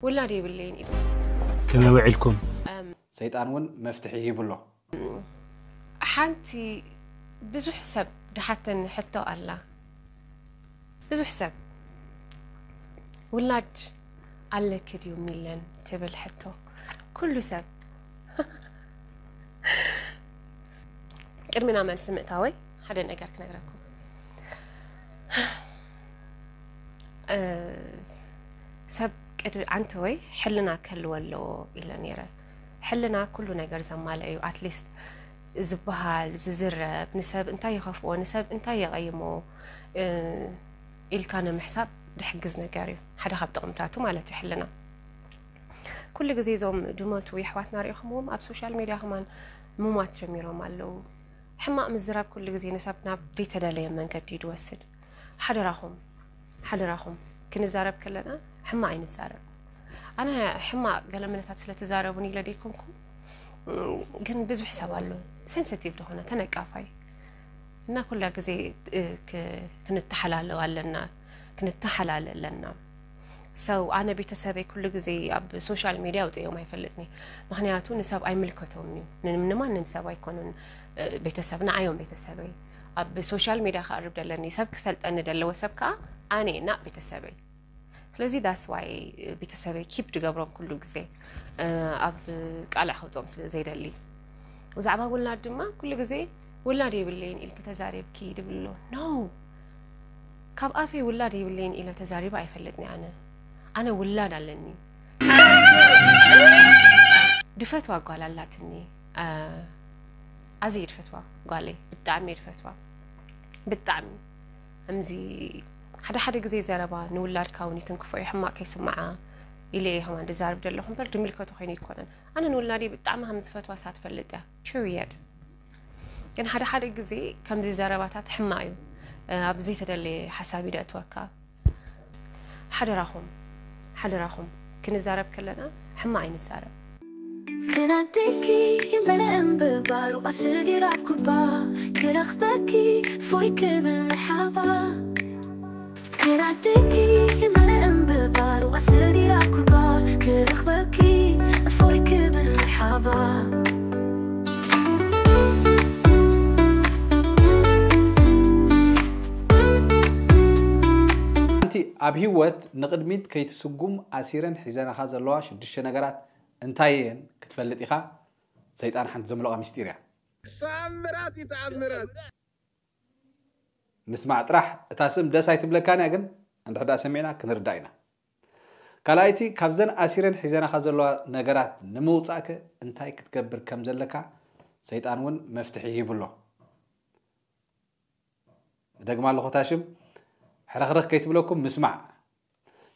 ውላድ የብለይን ኢሉ። ከመይ ውዒልኩም? ሰይጣን እውን መፍትሒ ይብሎ። ሓንቲ ብዙሕ ሰብ ድሓተኒ ሕቶ ኣላ። ብዙሕ ሰብ ውላድ ኣለኪ ድዩ ሚለን ትብል ሕቶ። ኩሉ ሰብ ቅድሚና መልሲ ምእታወይ ሓደ ነገር ክነግረኩም። ሰብ ቅድ ዓንተ ወይ ሕልና ክህልዎ ኣለዎ ኢለ ነይረ። ሕልና ኩሉ ነገር ዘማልአ እዩ። ኣትሊስት ዝበሃል ዝዝረብ ንሰብ እንታይ ይኸፍኦ፣ ንሰብ እንታይ የቐይሞ ኢልካ ንምሕሳብ ድሕግዝ ነገር እዩ። ሓደ ካብ ጥቕምታቱ ማለት እዩ ሕልና። ኩሉ ግዜ እዞም ድመቱ የሕዋትና ሪኢኹምዎም ኣብ ሶሻል ሚድያ ከማን ምሟት ጀሚሮም ኣለዉ። ሕማቕ ምዝራብ ኩሉ ግዜ ንሰብ ናብ ዘይተደለየ መንገዲ እዩ ድወስድ። ሓደራኹም ሓደራኹም ክንዛረብ ከለና ሕማቕ ኣይንዛረብ። ኣነ ሕማቕ ገለ ምነታት ስለ ትዛረቡን ኢለ ደይኮንኩ፣ ግን ብዙሕ ሰብ ኣሎ ሴንሲቲቭ ዝኾነ ተነቃፋይ እና ኩላ ግዜ ክንተሓላለዋ ኣለና፣ ክንተሓላለ ኣለና። ሰው ኣነ ቤተሰበይ ኩሉ ግዜ ኣብ ሶሻል ሚድያ ኣውፅኦም ኣይፈልጥኒ። ምክንያቱ ንሰብ ኣይምልከቶም እዩ። ንማንም ሰብ ኣይኮኑን ቤተሰብ ንዓዮም ቤተሰበይ ኣብ ሶሻል ሚድያ ክኣርብ ደለኒ ሰብ ክፈልጠኒ ደለዎ ሰብ ከዓ ኣነ እና ቤተሰበይ። ስለዚ ዳስ ዋይ ቤተሰበይ ኪፕ ድገብሮም ኩሉ ግዜ ኣብ ቃልዕ ከውፅኦም ስለ ዘይደሊ። ብዛዕባ ውላድ ድማ ኩሉ ግዜ ውላድ የብለይን ኢልኪ ተዛሪብኪ ድብሎ ኖ ካብ ኣፈይ ውላድ የብለይን ኢለ ተዛሪበ ኣይፈልጥኒ። ኣነ ኣነ ውላድ ኣለኒ። ድፈትዋ ጓል ኣላትኒ። ኣዝየ ድፈትዋ ጓለይ ብጣዕሚ ድፈትዋ ብጣዕሚ። ከምዚ ሓደ ሓደ ግዜ ዘረባ ንውላድካ እውን ይትንክፎ እዩ ሕማቕ ከይስምዓ ኢለ እየ ከማን ድዛርብ ዘለኹ እምበር ድምልከቶ ኮይኑ ኣይኮነን። ኣነ ንውላደይ ብጣዕሚ ከም ዝፈትዋ እሳ ትፈልጥ እያ። ፒሪየድ። ግን ሓደ ሓደ ግዜ ከምዚ ዘረባታት ሕማቕ እዩ። ኣብ ዘይተደለየ ሓሳብ እዩ ደእትወካ። ሓደራኹም ሓደራኹም ክንዛረብ ከለና ሕማቕ ኣይንዛረብ። ክናደኪ መለእም ብባሩ ኣስጊራ ኩባ ክረኽበኪ ፎይ ክብል ሓባ ክናደኪ መለእም ብባሩ ኣስጊራ ኩባ ክረኽበኪ ፎይ ክብል ሓባ ሓንቲ ኣብ ህይወት ንቕድሚት ከይትስጉም ኣሲረን ሒዘናኻ ዘለዋ ሽዱሽተ ነገራት እንታይ እየን ክትፈልጥ ኢኻ። ሰይጣን ሓንቲ ዘምለቓ ሚስጢር እያ። ተኣምራት እዩ ተኣምራት። ምስማዕ ጥራሕ እታ ስም ደስ ኣይትብለካን እያ፣ ግን እንድሕር ደኣ ሰሚዕና ክንርዳእ ኢና። ካልኣይቲ ካብዘን ኣሲረን ሒዘናኻ ዘለዋ ነገራት ንምውፃእከ እንታይ ክትገብር ከም ዘለካ ሰይጣን እውን መፍትሒ ይብሎ። እደግማ ኣለኹ እታ ሽም ሕርኽርኽ ከይትብለኩም ምስማዕ።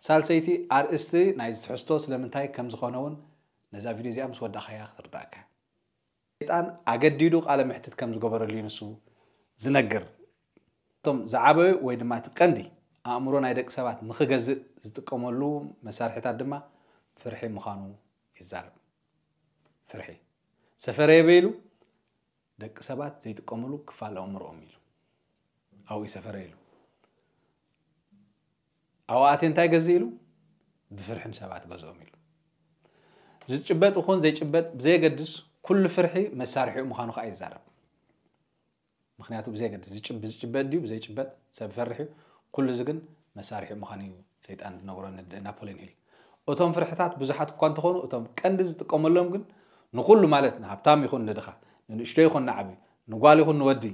ሳልሰይቲ ኣርእስቲ ናይዚ ትሕዝቶ ስለምንታይ ከም ዝኾነ እውን ነዛ ቪድዮ እዚኣ ምስ ወዳእኻያ ክትርዳእካ። ሰይጣን ኣገዲዱ ቃለ መሕትት ከም ዝገበረሉ እዩ ንሱ ዝነግር። እቶም ዝዓበዩ ወይ ድማ እቲ ቀንዲ ኣእምሮ ናይ ደቂ ሰባት ንኽገዝእ ዝጥቀመሉ መሳርሒታት ድማ ፍርሒ ምዃኑ ይዛረብ። ፍርሒ ሰፈረየ በይሉ ደቂ ሰባት ዘይጥቀምሉ ክፋል ኣእምሮኦም ኢሉ ኣብኡ ይሰፈረ ኢሉ ኣብኡ ኣትየ እንታይ ገዝእ ኢሉ ብፍርሒ ንሰባት ገዝኦም ኢሉ ዝጭበጥ ይኹን ዘይጭበጥ ብዘየገድስ ኩሉ ፍርሒ መሳርሒኡ ምዃኑ ከዓ ይዛረብ። ምክንያቱ ብዘየገድስ ዝጭብ- ብዝጭበጥ ድዩ ብዘይጭበጥ ሰብ ይፈርሕ እዩ። ኩሉ እዚ ግን መሳርሒኡ ምዃኑ እዩ ሰይጣን ዝነግሮ ንድ- ናፖሊዮን ሂል። እቶም ፍርሕታት ብዙሓት እኳ እንተኾኑ እቶም ቀንዲ ዝጥቀመሎም ግን ንኹሉ ማለት ንሃብታም ይኹን ንድኻ ንንእሽቶ ይኹን ንዓቢ ንጓል ይኹን ንወዲ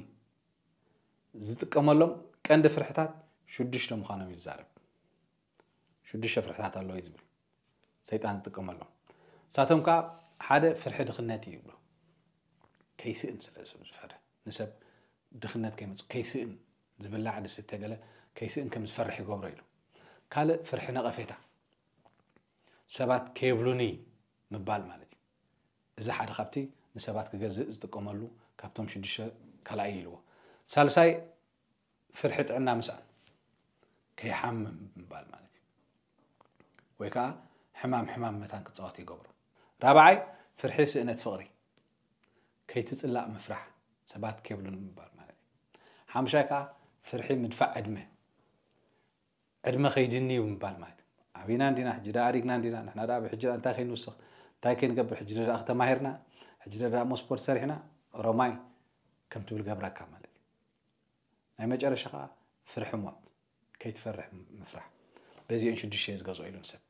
ዝጥቀመሎም ቀንዲ ፍርሕታት ሽዱሽተ ምዃኖም ይዛረብ። ሽዱሽተ ፍርሕታት ኣለዉ እዩ ዝብል ሰይጣን ዝጥቀመሎም። ንሳቶም ከዓ ሓደ ፍርሒ ድኽነት እዩ ይብሎ። ከይስእን ስለ ዝፈርሕ ንሰብ ድኽነት ከይመፁ ከይስእን ዝብላዕ ዝስተ ገለ ከይስእን ከም ዝፈርሕ ይገብሮ ኢሉ። ካልእ ፍርሒ ነቐፌታ ሰባት ከየብሉኒ ምባል ማለት እዩ። እዚ ሓደ ካብቲ ንሰባት ክገዝእ ዝጥቀመሉ ካብቶም ሽዱሽተ ካልኣይ ኢልዎ። ሳልሳይ ፍርሒ ጥዕና ምስኣን ከይሓምም ምባል ማለት እዩ። ወይ ከዓ ሕማም ሕማም መታን ክፃወት ይገብሮ። ራብዓይ ፍርሒ ስእነት ፍቕሪ ከይትፅላእ ምፍራሕ ሰባት ከይብሉን ምባል ማለት እዩ። ሓምሻይ ከዓ ፍርሒ ምድፋዕ ዕድመ ዕድመ ከይድኒ እዩ ምባል ማለት እዩ። ዓቢና እንዲና፣ ሕጂ ደኣ ኣሪግና እንዲና፣ ንሕና ደኣ ብሕጂ ደኣ እንታይ ከይንውስኽ፣ እንታይ ከይንገብር፣ ሕጂ ደኣ ተማሂርና፣ ሕጂ ደኣ እሞ ስፖርት ሰሪሕና፣ ኦሮማይ ከም ትብል ገብረካ ማለት እዩ። ናይ መጨረሻ ኸዓ ፍርሒ ሞት፣ ከይትፈርሕ ምፍራሕ። በዚኦን ሽዱሽተ እየ ዝገዝኦ ኢሉ ንሰብ።